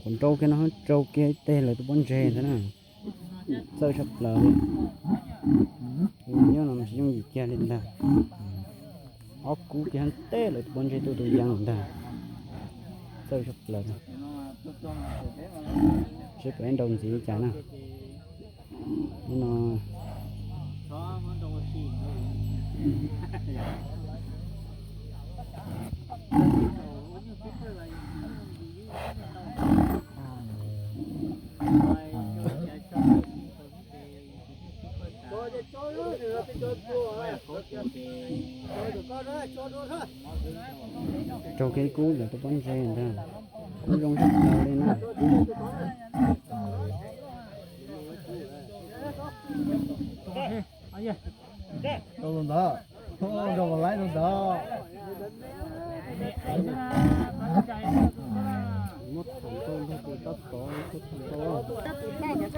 Kuv nrau kiag no, rau kiag ib teg lawv tus pob ntseg ntag na. Txawj tshaj plaws li. Tus nyob no mas tsis yooj yim kiag li ntag. Ob kub kiag teb lawv tus pob ntseg tuaj tus yeeb ntag. Txawj tshaj plaws. Seb puas nrau ntxiv li cas na. Hnub no rau kev kub lawv tus pob ntseg ntag. Kub zoo tshaj plaws li na. Rau tus ntawd, rau tus laib tus ntawd. Muab tham tau nrog tus tab tom tab tom